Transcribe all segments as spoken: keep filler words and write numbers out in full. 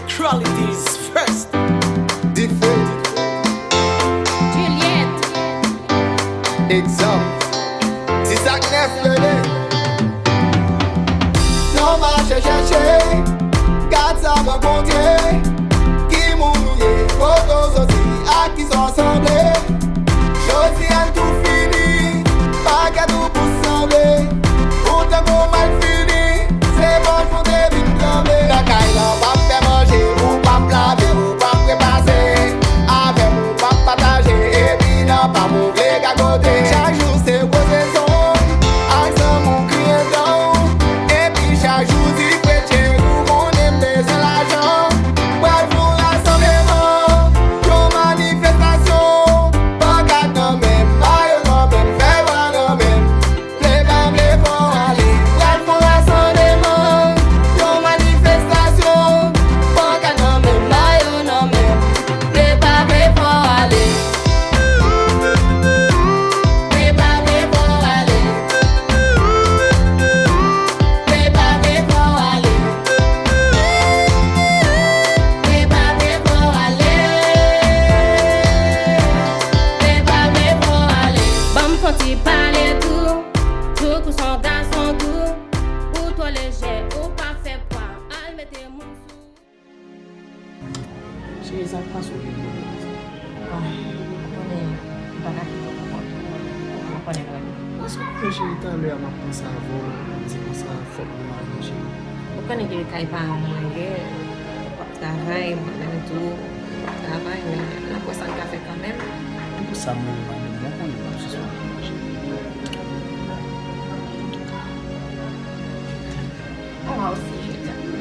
Qualities first. Dife. Juliet. Egzanp. Si sa k nèf yo ye. Nan mache chèche, gad sa m rankontre. Ki moun ou ye, kote w soti, ak kisa w sanble. Jodi a n tou fini, pakèt ou pou sanble. Ou tankou malfini, se panch ou te vin tranble. Nan kay lan, p ap fè manje, ou p ap lave, ou p ap repase. Avè m, ou p ap pataje, epi nan pa m ou vle gagote. Chak jou se gwo sezon, ak zanmi w kriye dan w. Epi chak jou di fretye, ou konnen m bezwen lajan. Pral fè yon rasanbleman, yon manifestasyon. Pankad nan men m, mayo nan men m, fè bwa nan men m. Vle pa vle fò w ale. Pral fè yon rasanbleman, yon manifestasyon. Pankad nan men m, mayo nan men m. Vle pa vle fò w ale. Vle pa vle fò w ale. Vle pa vle fò w ale. Vle pa vle fò w ale. Vle pa vle fò w ale. Ban m fon ti pale tou. Tou kou s on gason tou. Ou twò lejè, ou pa fè pwa. Al mete moun sou. Cheri, sa k pase w vin kote m sa? Ay, ou konnen, m pa ka kite w pou kont ou. Ou konnen mwen. Èske w konnen, cheri, talè a m ap panse avè w, m di konsa, fòk nou marye, cheri. Ou konnen ke kay paran mwen ye, m p ap travay, mwen menm tou, m p ap travay, men n ap wè sa n ka fè kanmenm. Se pou sa m renmen madanm mwen, ou konnen m p ap sispann renmen w, cheri. Mwen osi, je t'aime.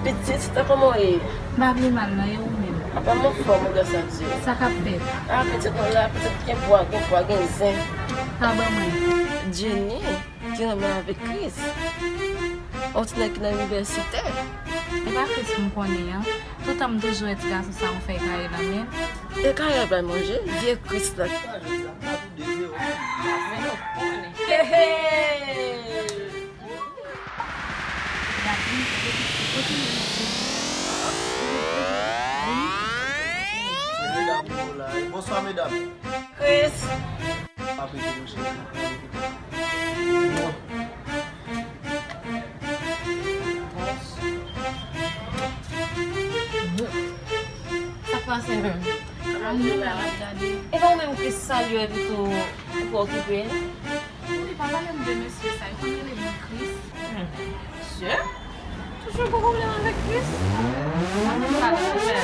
Pitit, sista, kòman w ye? M pa pi mal non, e ou menm? Apa m anfòm, gras a Dye. Sa k ap fèt? A, pitit, nou la, pitit, gen pwa, gen pwa, gen zen. Pa ban mwen. Jenny, ki renmen avèk Chris. On ti nèg ki nan inivèsite. E pa Chris m konnen an. Toutan m toujou wè ti gason sa yon fèy kare nan men l. E kare al bay manje, vye Chris la. He, he. Medam, nou la. Bonswa, medam. Chris. Pa pete, monchè. Sa k pase menm? Ann nou la, n ap gade. E pa ou menm ki salye epi tou ou pa okipe l? Wi, pa pale m de mesye sa, yo konn rele moun Chris. Hmm. Mesye? Toujou gwo pwoblèm avèk Chris? Ann nou pale de sa.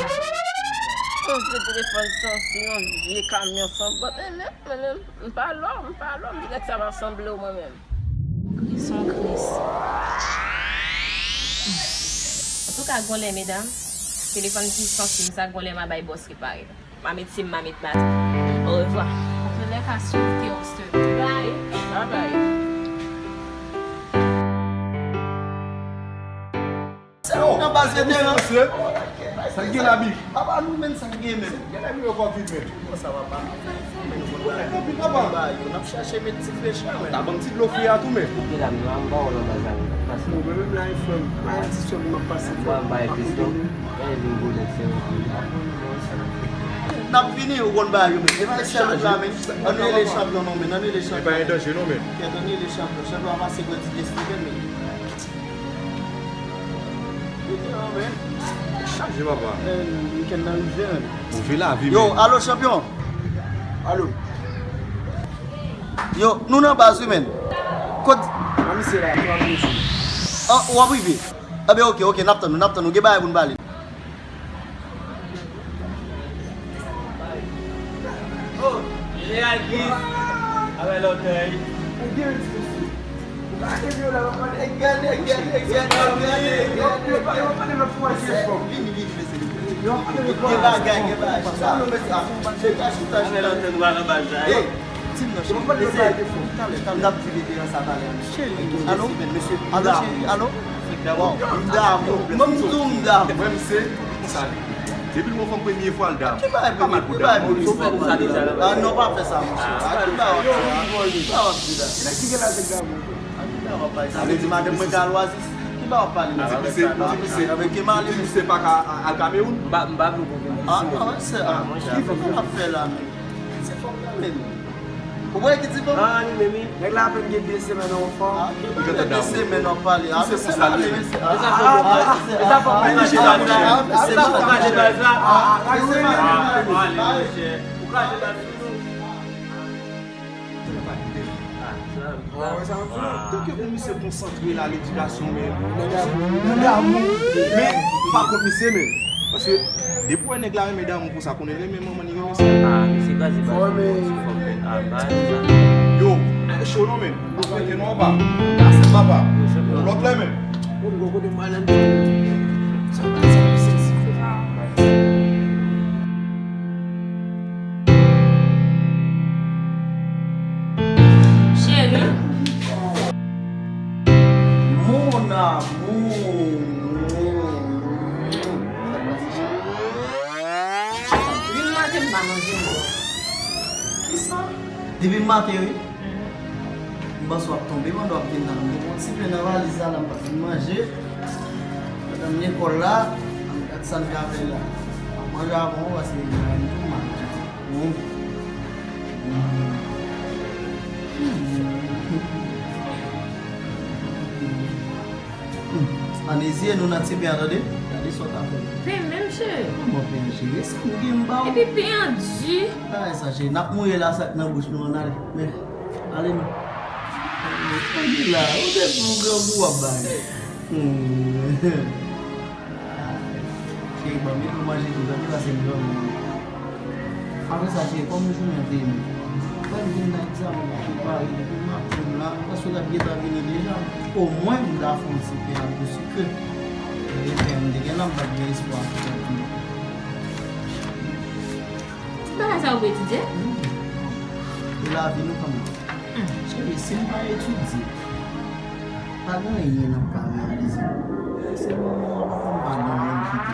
Yon vye telefòn santi, yon vye kamyon san bòt, men menm, men menm, m pa lò, m pa lò, m di nèg sa pa sanble w mwen menm. Chris, yon Chris. Antouka, gon lè, medam, telefòn ki santi m sa, gon lè m a bay bòs repare. M a met sim, m a met batri. Orevwa. Anpil lè ka swiv T O Stern. Bye. Bye bye. Nan baz veteran. Sa k gen la, Big? Papa, nou menm, sa k gen menm? Gen nèg yo kò vide menm. Kòman sa, papa? N ap fè anpil, papa. N ap chache met ti flèch la, men. Ta ban m ti dlo fri a tou, men. Ou gen la, men m pa wè w nan baz la, men pase. Bon, men menm la, frè m, pa yon ti sè m ap pase, frè m. Mwen bay pistol. Mwen vin gwo nèg, se yon. N ap vini, ou konn bagay yo, men. E pa sèl ou la, men. Ann rele chanpyon non, men. Ann rele chanpyon. E pa yon danje non, men. Kèt, ann rele chanpyon. Chanpyon a pase gwo ti dlo fri, men. Chaje, papa. Weekend nan rive, men. Move lavi, yo, men. Alo, chanpyon. Alo. Yo, nou nan baz, wi, men. Kot? Nan misye la, twa minit. Ah, w ap rive. Enben, oke, oke, n ap tann ou, n ap tann ou. Gen bagay pou n pale. Oh, Jacques, avè lòtèy. Ou gen yon ti mesye. Ou ka ede yo la, w ap pale. Gade, gade, gade, gade, gade. Yo, yo, yo pale lòt fwa, Jacques. Vini, vini, mesye. Yo pale lòt fwa. Gen bagay, gen bagay. Chita, mesye. Chita, chita, chita. Avè lòtèy, nou pa nan baz la. Hey, di m non, cheri. Mesye, talè, talè. N ap di veteran sa talè a, mesye. Alo? Mesye, alo, cheri, alo? Bon, m damou. Mwen, m di w m damou. Mwen, m se, sa li. Depi l wè yon fanm premye fwa, l damou. Ki bagay pa mal pou damou. Ou fè pou sa deja, la. Ah non, pa fè sa, monchè. Ah, ki bagay w ap di la? Ki bagay w ap di la? Nèg ki gen laj nèg damou. Ah, ki bagay w ap pale? Sa vle di madanm mwen ka al Oasis? Ki bagay w ap pale la? Ti pise, ti pise, ti pise pa ka al Kamewoun? M pa, m pa vle pou vin isi, men. Ah, non, se, ah, ki fanm w ap fè la, men? Se fanm nan, men. Ou wè ki ti fanm? Ah, li menm, wi. Nèg la apèn gen de semèn an fanm. Ah, ki bagay de semèn w ap pale? Ah, mesye, pale, mesye. Ah, ah, ah, ah, mesye, ah, ah, mesye, ah, mesye, ah, mesye, ah, mesye, ah, mesye, ah, mesye. Tanke pou misye konsantre la, ledikasyon, men nan damou, nan damou, men m pa kont misye, men. Paske depi w wè nèg la renmen damou konsa, konnen renmen manman li renmen sa. Ah, misye kraze baz li, bon, ti fanm, men. Ah, baz sa. Yo, cho non, men. Nou fete nou anba. Kase papa. Lòt lè, men. Bon, gwo kote m pral nan sa, sa, sa, sa, Cheri. Mon amour. Vin maten m pa manje ankò. Kisa? Depi maten, wi. M panse w ap tonbe pandan w ap vin nan. M te pran ti pen nan valiz la, la m pa fin manje. Madanm lekòl la, ann gad sa n ka fè la. M ap manje avan w, paske m pa renmen tou mal. Hum. Hum. Hum. Ann eziye nou nan ti pen an, tande? Gade sa w ta fè. Pen menm, cheri. Kòman pen an, cheri? E sa m gen m ba w? Epi pen an di. Bagay sa, cheri. N ap mouye la, sa k nan bouch nou an, ale. Men, ale non. Ann la, ou te pou grangou w ap bay. Hmm. Cheri, ban m epi manje tou, tande, pase m dòmi. Apre sa, cheri, kòm jounen an te ye menm, fò m vin nan egzamen la, prepare, depi maten la, paske l ap gentan vini deja. Omwen, m ta fè yon ti pen ak dlo sikre. Epi, m te gen la, m pa t gen espwa pou fè tou. Bagay sa yo pou etidye? Hmm. E lavi nou kanmenm. Hmm. Cheri, si m pa etidye, pa gen anyen n ap ka reyalize. Se manman w ak papa m pa gen anyen m kite.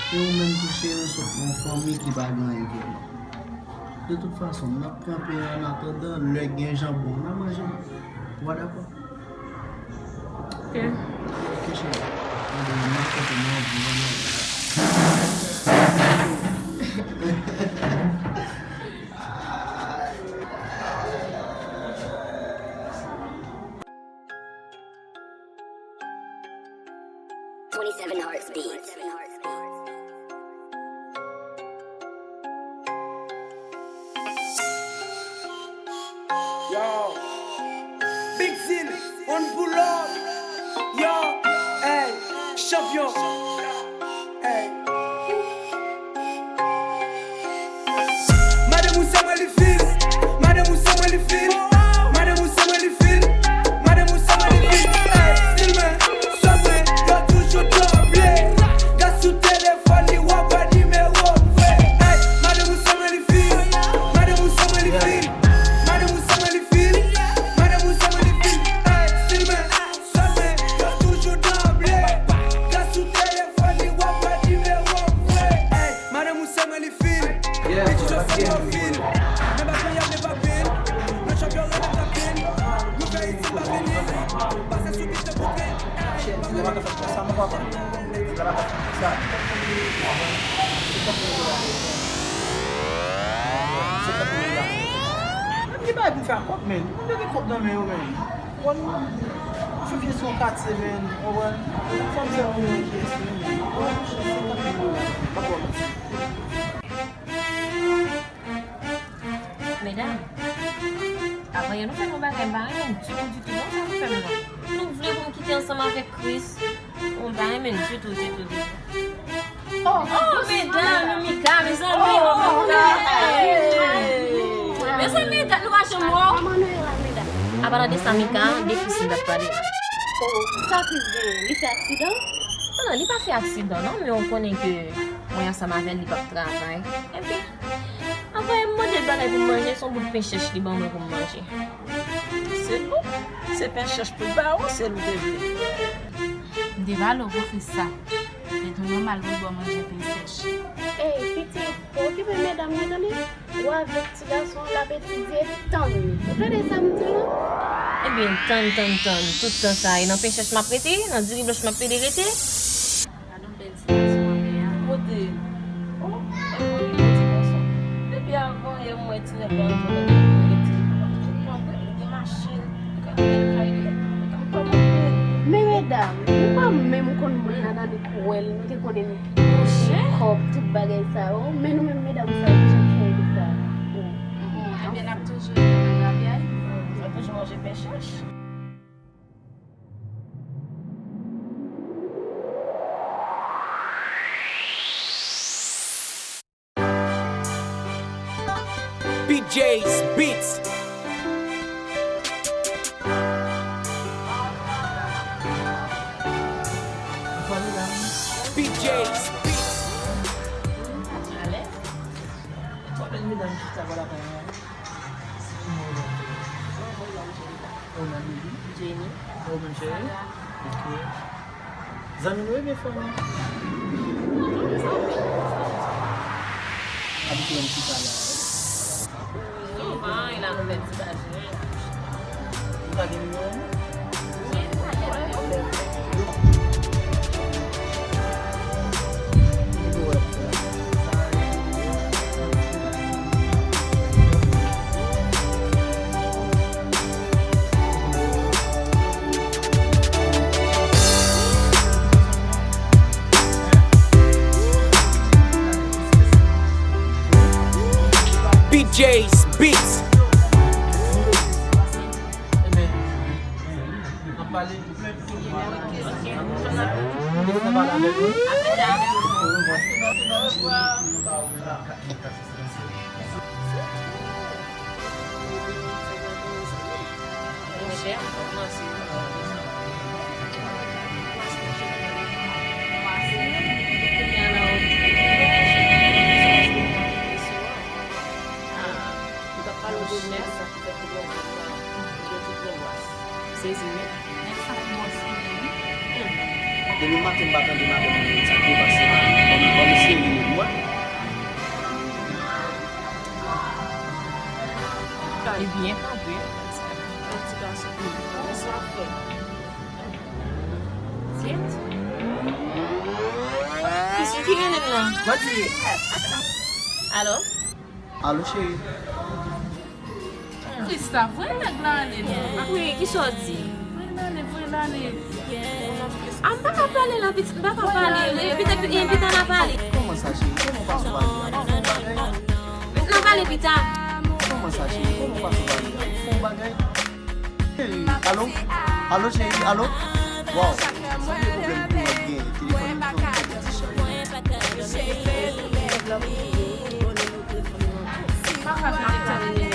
E ou menm tou, cheri, ou sot nan yon fanmi ki pa gen anyen pou ou. De tout fason, n ap pran pen an, annatandan lè gen janbon, n a manje. Ou pa dakò? Ok. Ok, cheri. Mwen, mwen, mwen, mwen, mwen, mwen. Twenty-seven Hearts Beats. Yo, Big Zil, on pull up. Yo, hey, champion. Hey. Madanm ou sa mwen li fil. Madanm ou sa mwen li fil. Madanm ou sa mwen li fil. Madanm ou sa mwen li fil. Hey, stil mwen, sòt mwen, yo toujou double. Gad sou telefòn li, w ap wè nimewo m vre. Hey, madanm ou sa mwen li fil. Madanm ou sa mwen li fil. Madanm ou sa mwen li fil. Madanm ou sa mwen li fil. Hey, stil mwen, sòt mwen, yo toujou double. Gad sou telefòn li, w ap wè nimewo m vre. Hey, madanm ou sa mwen li fil. Yeah, pitit yo sa mwen fil. Men pa peye, men pa pil. Nan chòp yo rele tapil. Nou fè itil pa vini. Pase sou bit yo pou pil. Shit, nèg la pa ka fè sa, mon papa. Nèg la pa ka fè sa. Senkant mil dola. Senkant mil dola. Men ki bagay pou fè ak kòb, men? Moun yo gen kòb nan men yo, men. Bon, fè fye sou katye, men. Ou konprann? Fanm se moun ki espere, men. Bon, senkant mil dola. Pa pwoblèm. Medam, avan yè nou fè nou bagay, m pa renmen ditou, ditou, non, sa nou fè m nan. Nou vle pou m kite ansanm avèk Chris, m pa renmen ditou, ditou, ditou. Oh, oh, medam, Mika, mezanmi, oh, Mika. Mezanmi, dat nou pa janm wè w. Kòman nou ye la, medam? Apadan de sa, Mika, de Chris m t ap pale la. Oh, sa Chris genyen? Li fè aksidan? Non, non, li pa fè aksidan, non, men w konnen ke mwen ansanm avè l, li p ap travay. Epi, Anvan m mande l bagay pou m manje, se yon bout pen chèch li ban mwen pou m manje. Se bon, se pen chèch pou l ba ou, se l ou te vle. M te pale w pou Chris sa. Li Nòmal pou l ba w manje pen sèch. Ey, pitit, pa okipe medam nan, tande? Ou avèk ti gason an, l ap etidye, tann li. Ou tande sa m di w lan? Ebyen, tann, tann, tann. Tout tan sa a, e nan pen chèch m ap rete? Nan diri blanch m ap pede rete? Gad yon bèl ti gason an, men a. Kote? Oh, e pou li, ti gason. Depi avan yè, m wè ti nèg la antre nan fè mwen rete. Ou konprann, li gen machin, li gen bèl kay, li gen kòb. Men medam, nou pa menm konn moun nan nan li kwè l, nou te konnen li gen kòb, tout bagay sa yo. Men nou menm medam sa yo, nou janm chanje sa. Ebyen, n ap toujou nan rabyay, n ap toujou manje pen chèch. P J's Beats. P J's Beats. Alèz. Ou menm, Lili? Jenny. Ou menm, cheri? Ok. Zanmi nou ebyen fanmi? Abitye wè m chita la. Souvan, e la nou fè ti bajè. Ou pa gen nimewo m? P J's Beats. Ebyen, n ap pale. Sezi, wi. Depi maten m pa tande madanm mwen, sa k te pase? Ban m, ban m eseye li, wi. Li byen kanpe. Yon ti gason. Kisa l ap fè? Tchit. Kisa ki rele m nan? Alo? Alo, cheri. Krista, voye nèg la ale non. Wi, kisa w di? Voye l ale, voye l ale. A, m pa ka pale la, pitit, m pa ka pale. Pita, pita, pita n a pale. Kòman sa, cheri? Kòman w pase w pale a? N a pale pita. Kòman sa, cheri? Kòman w pase w pale a? Ou fè yon bagay? Cheri, alo? Alo, cheri, alo? Waw, sa vle pwoblèm pou mwen gen.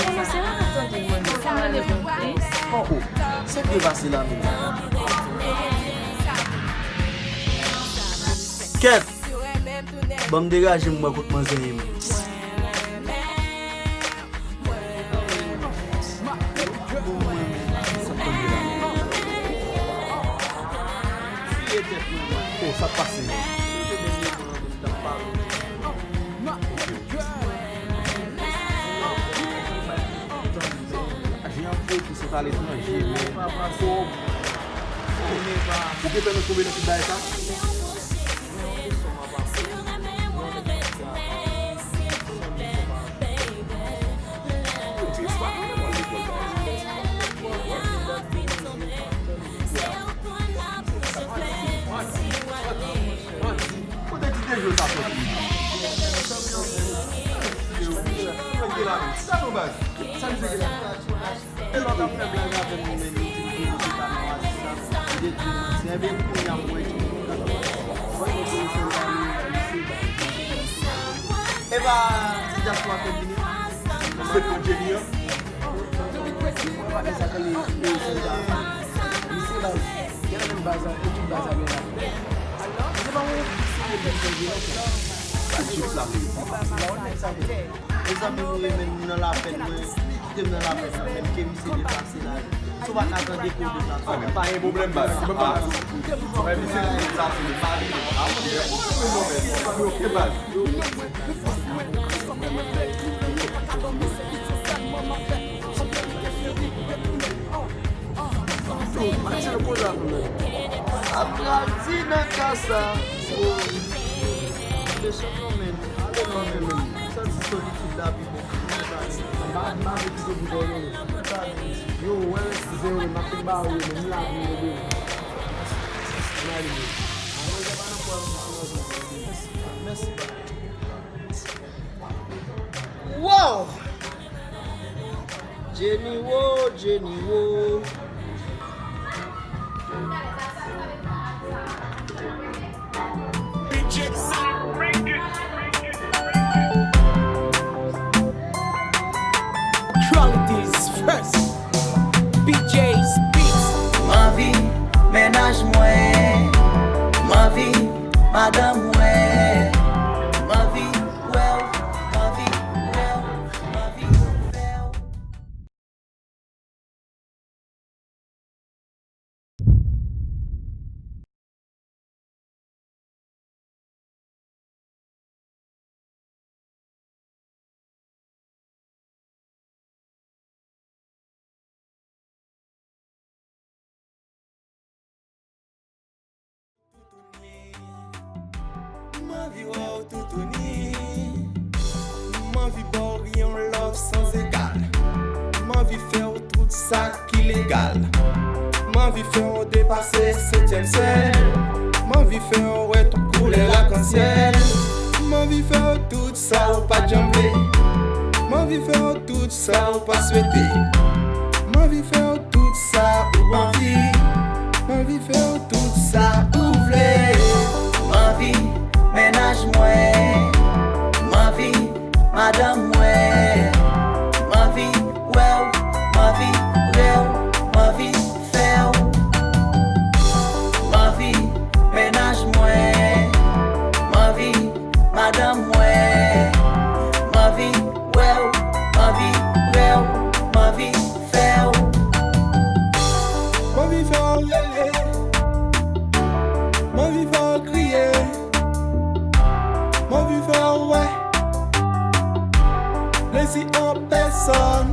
Telefòn m tonbe, tonbe ti chay. Oh, oh, sa k te pase la menm? Kèt! Ban m degaje m wè kot manzè ye menm. Oh, sa k pase menm? Lajan pou sot aletranje, men kòb. Ou te fè nou tonbe nan tout bagay sa? Kote ti te jwe sa soti? Sa nou baz? Sa misye gen la? E lè w t ap fè blag avè m, men nou di m pou nou chita nan oasis la, m te di w, se enben kounye a m wè ki moun k ap wè nou se baz. E pa ti dyaspora k ap vini? Se pou Jenny an. Mwen pa gen sa k rele, e, sèl sa. Misye baz, gen nan menm baz la, ekip baz la, men la. Se pa mwen ki se nèg ki fè vye non, frè. Sa jis la, frè. Se pa yon nèg sa, frè. Mezanmi, nou renmen nou nan lapèn, mwen. Kite m nan lapèn nan, menm ke misye deplase la. Si w pa ka tande koze la, sa pa gen pwoblèm, baz. Mwen pa, mwen misye di sa, se li pa vini. A, mwen gen pwoblèm non, men. Mwen oke, baz. Yo, mache nan koze la, men. Ap grandi nan ka sa. Mesye non, men. Ale non, men, men. Santi solitid la pi bon. Anba, anba, anba, anba, anba, anba. Yo, wè, eskize yo, m ap fin ba yo, men m la pou yo, men. Ann ale, men. Manje pa nan pwa, manje pa nan pwa. Mèsi. Wow! Jenny wo, Jenny wo. Qualities first. B J's Beats. M anvi mennaj mwen. M anvi madanm mwen. M anvi wè w. M anvi wè w. M anvi fè w. M anvi wè w toutouni. M anvi ba w yon love sans égal. M anvi fè w tout sa ki legal. M anvi fè w depase setyèm syèl. M anvi fè w wè tout koulè lakansyèl. M anvi fè w tout sa w pa t janm vle. M anvi fè w tout sa w pa swete. M anvi fè w tout sa ou anvi. M anvi fè w tout sa ou vle. M anvi mennaj mwen. M anvi madanm mwen. M anvi wè w. M anvi pre w. M anvi fè w. M anvi mennaj mwen. M anvi madanm mwen. M anvi wè w, m anvi pre w, m anvi fè w. M anvi fè w rele, m anvi fè w kriye, m anvi fè w wè plezi an pèsòn.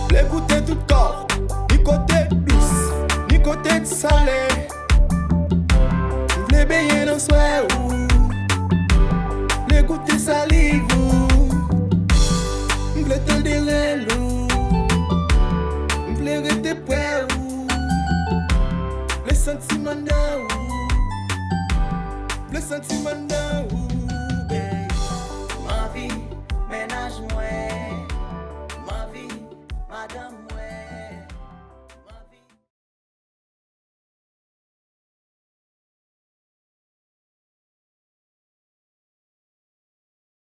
Vle goute tout kò w, ni kote dous, ni kote salé. M vle benyen nan swè ou. M vle goute saliv ou. M vle tande rèl ou. M vle rete prè ou. M vle santi m anndan ou. M vle santi m anndan ou.